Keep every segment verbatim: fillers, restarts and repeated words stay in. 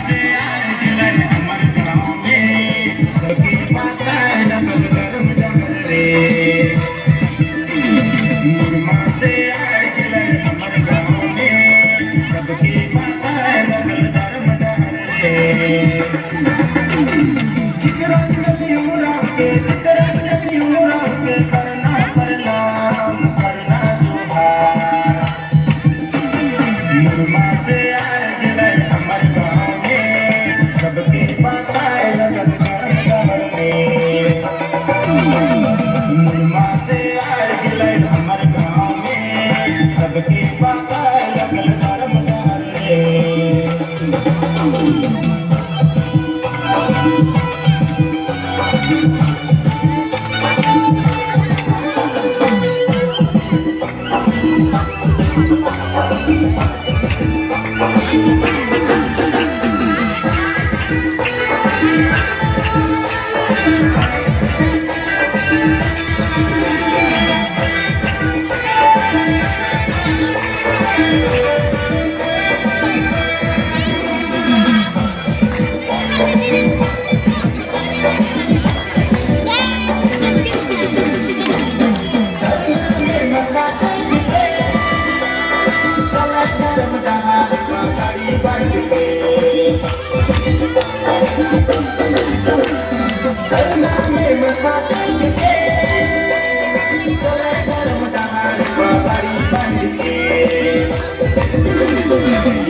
से आए गेलय हमर गाँव में, सबके पता लगल धर्म डहर रे। मुड़मा से आए गेलय हमर गाँव में, सबके पता लगल धर्म डहर रे। चितरंजन उराँव के, चितरंजन उराँव के, करना प्रणाम, करना जोहार। मुड़मा से आए गेलय हमर गाँव में, सबके पता लगल धर्म डहर रे। मुड़मा से आए गेलय हमर गाँव में, सबके पता लगल धर्म डहर रे।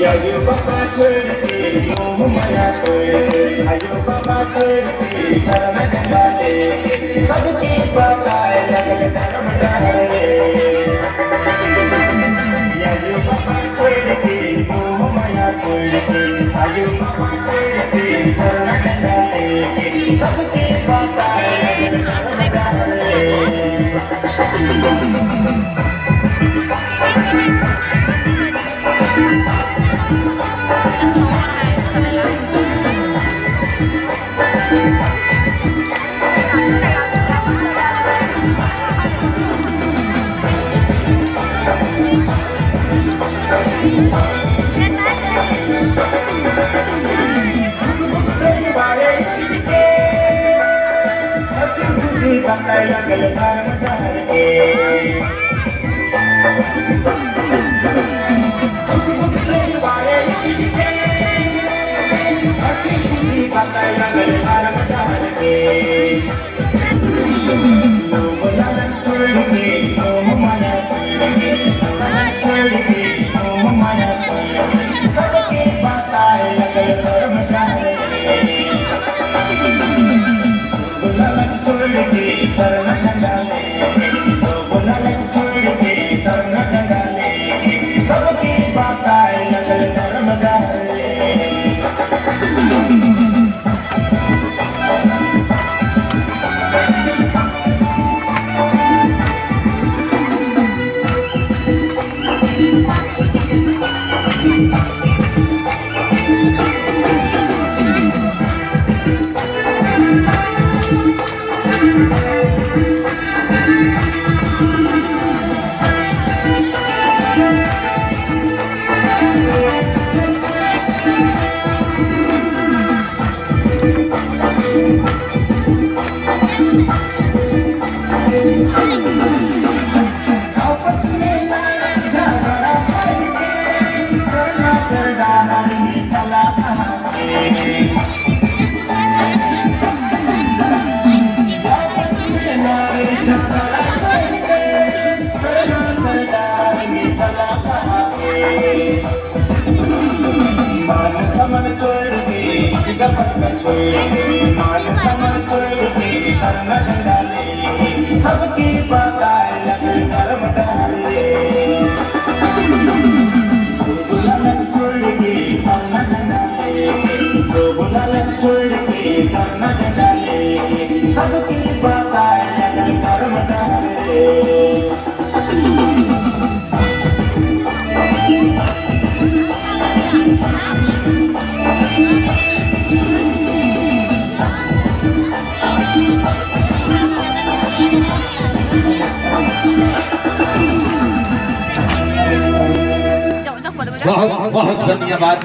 आयो बाबा छोड़ के मोह माया तोड़ के, आयो बाबा छोड़ के सरना झंडा लेके, सबके पता लगल धर्म डहर रे। आयो बाबा छोड़ के मोह माया तोड़ के, आयो बाबा छोड़ के सरना झंडा लेके, सबके पता लगल धर्म डहर रे। हसी खुशी बताए लगल धर्म डहर के। हसी खुशी बताए लगल धर्म डहर के। मोह लालच छोड़ के, मोह माया छोड़ के, लालच छोड़ के, मोह माया छोड़ के, सबके बताए लगल धर्म डहर के। लोभ लालच छोड़ के सरना झंडा लेके, लोभ लालच छोड़ के सरना झंडा लेके, सबके बताए लगल धर्म डहर रे। मान सम्मान छोड़ के, सिंगार पटका छोड़ के, मान सम्मान छोड़ के, सरना झंडा लेके, सबके बताए लगल धर्म डहर रे। लोभ लालच छोड़ के, सरना झंडा लेके, लोभ लालच छोड़ के, सरना झंडा लेके, सबके बताए लगल धर्म डहर रे। बहुत, बहुत धन्यवाद।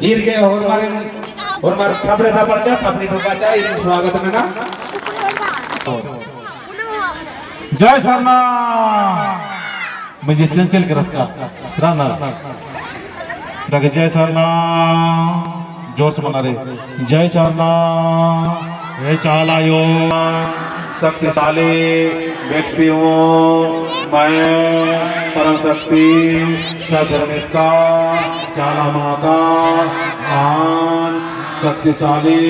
ईर गे होरमारिन, होरमार थपड़े थपड़चा, थपड़ी ठोकाचा, ईर स्वागत नना। जय सरना। Musician चल के रसका। रनर। डग जय सरना। जोर से मना रे। जय सरना। हे चाला आयो। शक्तिशाली व्यक्ति हूँ मैं, परम शक्ति सत धर्मेस का, चाला माँ का महान शक्तिशाली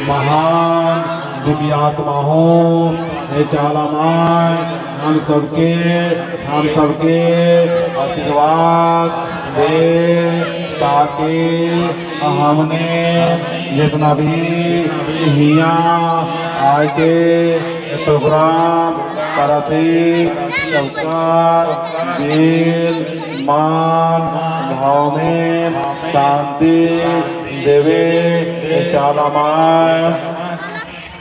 महान दिव्यात्मा हूँ। हे चाला माँ, हम सबके, हम सबके आशीर्वाद दे, ताकि हमने जितना भी हियाँ आके program करत ही, सबका दिल, मन, भाव में शांति देवे। हे चाला माँ,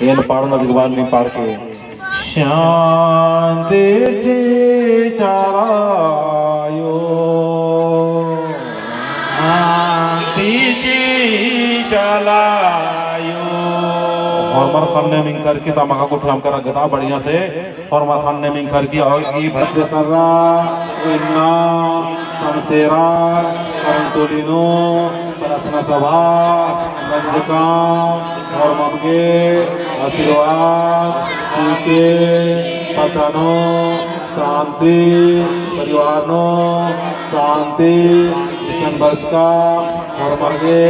एन पाड़ना दिगबान में पाड़ के। शांति ची चाला आयो। शांति ची चाला आयो। होरमर ख़न्ने मिंख़र की तमाका को ठुलम कर रखता बढ़िया से। होरमर ख़न्ने मिंख़र की और ई भद्र सर्रा, इन्ना, समसेरा, करंतोली नू, प्रार्थना सभा, मंजका, होरमर गे आशीर्वाद, सीखे, पता नू, शांति, परिवार नू, शांति, इसन बरचका, होरमर गे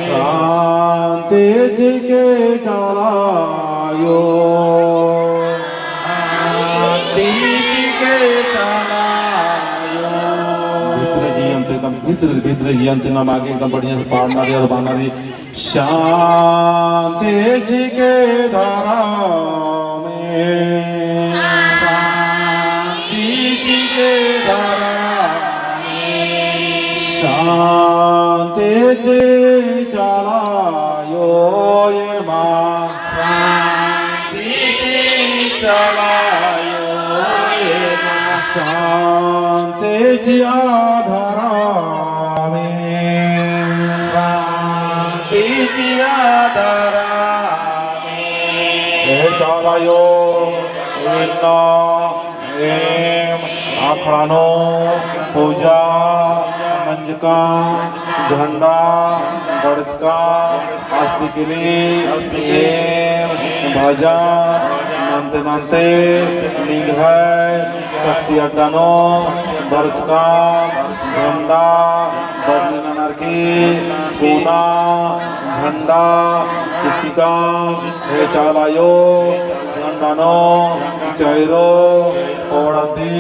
शांति चिके चाला आयो। शांति चिके चाला आयो। भीतरे जियन ती एकदम भीतरे, भीतरे जियन ती नमा गे एकदम बढ़िया से पाड़ना रई और बअना रई। शांति चिके धरमे। शांति चिके धरमे। शांति ची चाला आयो एमा। शांति ची चाला आयो एमा। शांति चिआ धरमे। शांति चिआ धरमे। हे चाला आयो, इन्ना एम अखड़ा नू पूजा मंजका, झंडा गड़चका, अस्तिकली एम भजन नन्ते नन्ते निंग्है शक्ति अड्डा नू बरचका, झंडा बदली ननर की पूना झंडा चिच्चका। हे चाला आयो, झंडा नू चैरो ओड़ती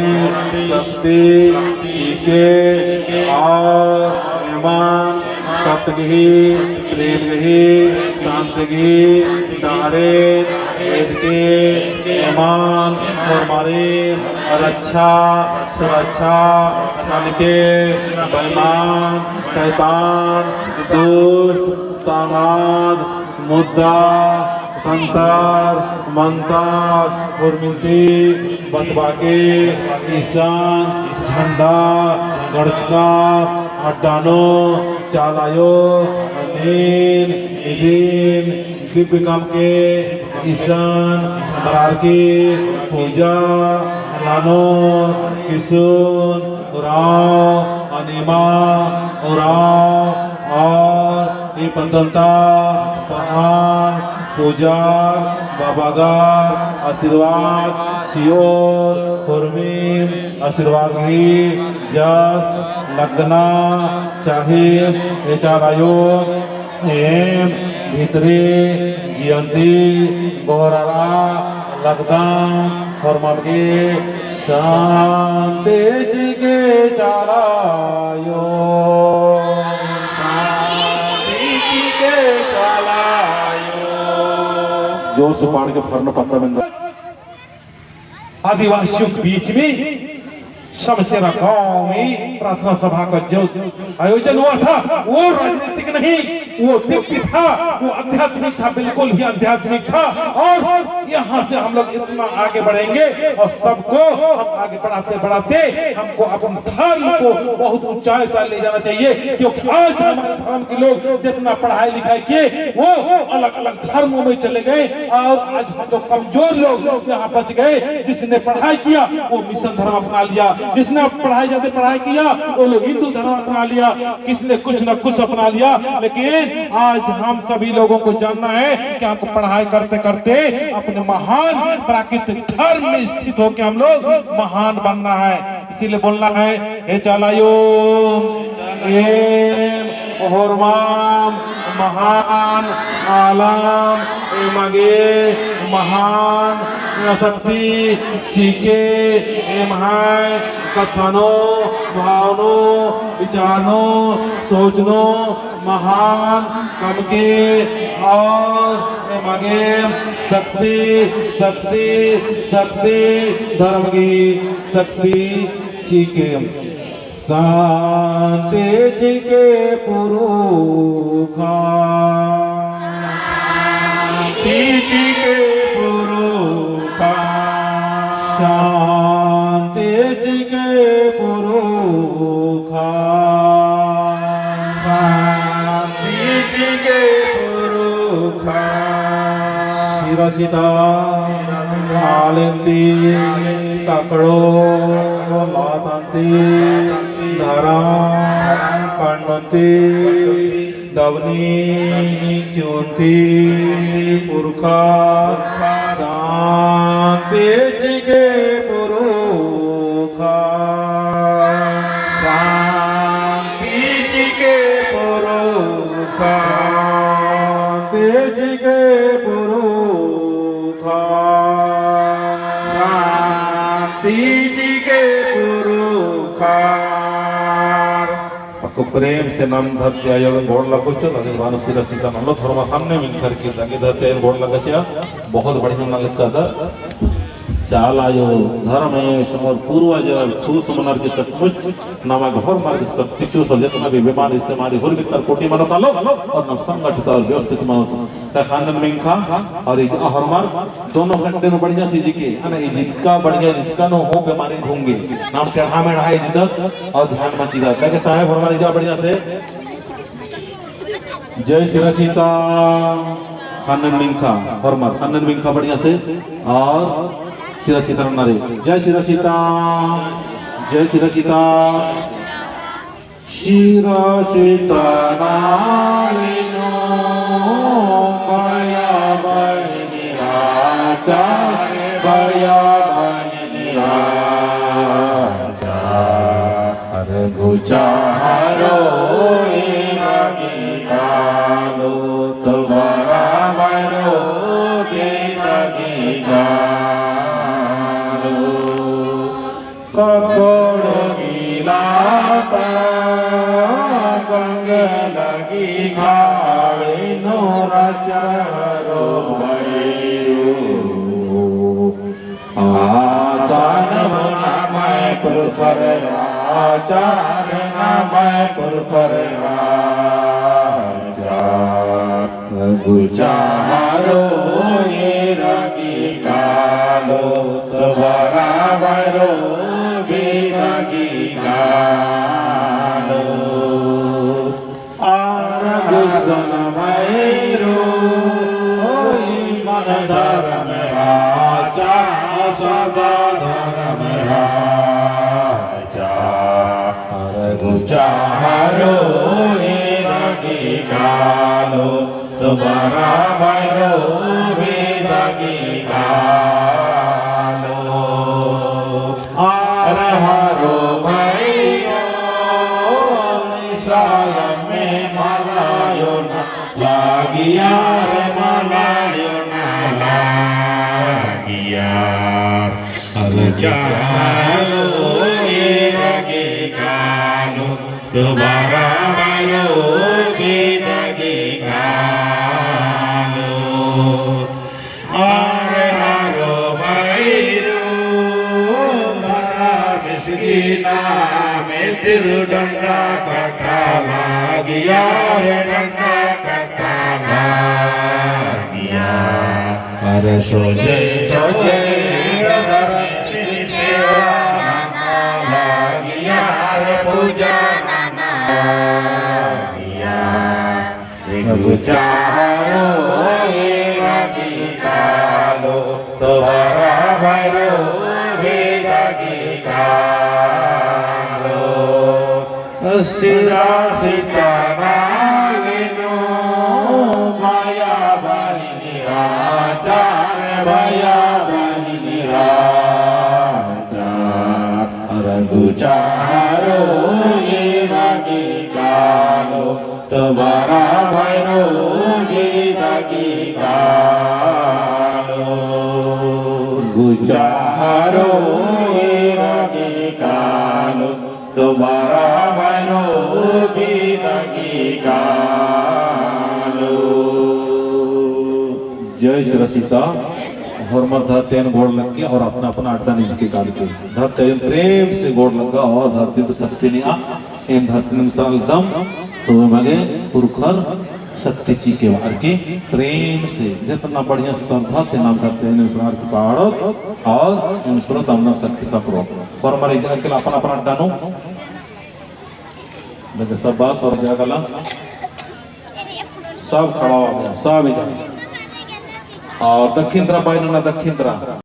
शक्ति चिके और एमन सत्य गही, प्रेम गही, शांति गही, डारे, एदके, एमन, होरमारिन, रक्षा, सुरक्षा, ननके, बेईमान, शैतान, दुष्ट, तनाद, मुद्दा, तंतर, मंतर, उर्मिन्ती, बचबा के इसन झंडा गड़चका अड्डा नू चाला आयो नीन इदिन दिव्य काम के इसन बरार की पूजा ननोर किसुन उराँव अनिमा उराँव और ई पद्दन्ता पहान पूजार बाबागर आशीर्वाद चिओर होरमिम आशीर्वाद ही जस लगना चाही। ए चाला आयो एम भितरी जियन्ती गोहरारा लगदम होरमर गे शांति चिके चाला आयो। शांति चिके चाला आयो। जोर से पाड़ के फरन पत्ता में आदिवासियों के बीच में समसेरा गांव में प्रार्थना सभा का जो आयोजन हुआ था, वो राजनीतिक नहीं, वो दिव्य था, वो आध्यात्मिक था, बिल्कुल ही आध्यात्मिक था। और यहाँ से हम लोग इतना आगे बढ़ेंगे और सबको हम आगे बढ़ाते बढ़ाते हमको अपने धर्म को बहुत ऊंचाई पर ले जाना चाहिए, क्योंकि आज हमारे धर्म के लोग जितना पढ़ाई लिखाई किए, वो अलग अलग धर्मों में चले गए और आज हम लोग कमजोर लोग यहाँ बच गए। जिसने पढ़ाई किया, वो मिशन धर्म अपना लिया, जिसने पढ़ाई, ज्यादा पढ़ाई किया, वो लोग हिंदू धर्म अपना लिया, किसने कुछ न कुछ अपना लिया। लेकिन आज हम सभी लोगों को जानना है कि हमको पढ़ाई करते करते अपने महान प्राकृतिक धर्म में स्थित होकर हम लोग महान बनना है। इसीलिए बोलना है, हे चाला अयो, एम होरमाम महान आलम, एमा गे महान शक्ति चिके, एम्है कत्था नू, भाव नू, विचार नू, सोच नू, महान कमके और एमा गे शक्ति, शक्ति, शक्ति, धर्म की शक्ति चिके। शांति चिके पुरुखा। शांति चिके पुरुखा। शांति चिके पुरुखा। शांति चिके पुरुखा। सिरासिता आलेन्ती तकड़ो लातन्ती धरम कन्नन्ती दवनी चुन्ती पुरुखा। शांति चिके पुरुखा। शांति चिके पुरुखा। शांति चिके पुरुखा। शांति चिके पुरुखा। अक्कु प्रेम से नम धरती आयो गोड़ लगो चो, अदे बानो सिरासिता नलो थोरमा सामने मिंखर की ताकि धरती आयो गोड़ लगा चिआ, बहुत बढ़िया नलख का दर। चाला आयो, धर्मेस और पूर्वजर ठूस मनर की सचमुच नमा गे होरमर की शक्ति चिओस, और जितना भी बीमारी सेमारी होर भीतर कोटि मनो कालो, और नम संगठित और व्यवस्थित मनो। तखानन मिंखा और इजा होरमर दोनों खंडे नू बढ़िया से इजके, अना इजका बढ़िया इजका नू हो बीमारी घूंगे। नाम टेढ़ा मेढ़ा इजदत और ध्यान मत इजदत। लेकिन साहेब होरमर इजा बढ़िया से जय सिरासिता। ख़न्नन मिंखा, होरमर ख़न्नन मिंखा बढ़िया से। और सिरासिता नन्ना रे। जय सिरासिता, जय सिरासिता। सिरासिता नारी नू बया बहिनी राजा, बया बहिनी राजा। अरे गुचारो ए रागी कालो, तुम्हरा मरो दे रागी कालो। ककोड़ गिलाता गंगे लगी खाड़ी नोरा चारो भैरू। आसन बनामय पुरखर आचार नामय पुरखर राजा। गुचारो ए रागी कालो, तो बराबरो बेरागी कालो। आर गुसन भैरो, ओई मन धर्म राजा, सदा धर्म राजा। अरे गुचारो ए रागी कालो, तो बराबरो बेरागी कालो। अरे हरो भैरो, निसाल में मलायो ना लागिया रे, मलायो ना लागिया। अरे गुचारो ए रागी कालो, तो बराबरो बेरागी कालो। अरे हरो भैरो, धरा मिसकिना में तिरु डंडा कट्टा लागिया रे, डंडा कट्टा लागिया। अरे सोझे सोझे डगर चितवा नना लगिया रे पूजा नना लगिया। गुचा हरो ए रागी कालो, तोहरा भैरो भी रागी कालो। सिरा सीता नागेनो, माया बहिनी आचार, माया बहिनी आचार। अरगु चारो ए रागी कालो, तुम्हारा भैरो गीता की कालो। गुजारो ए रागी कालो, तुम्हारा भैरो गीता की कालो। जय सिरा सीता। होरमर धरती अयन गोड़ लग्गी और अपना अपना अड्डा निजकी कालके। धरती अयन प्रेम से गोड़ लग्गा और धरती तो शक्ति नेआ। एम धरती नू मिसाल दम, तो मगे पुरखर शक्ति चिके बार के प्रेम से, जितना बढ़िया श्रद्धा से नाम धरती अयन मिसाल की पाड़ो और एम सुरत अमना शक्ति का प्रो। होरमर इजा के अपना अपना अड्डा नू। देखो, सब बास और इजा गला। सब खड़ा हो गया, सब इजा। और दक्षिण तरफ भाई ना, दक्षिण तरफ।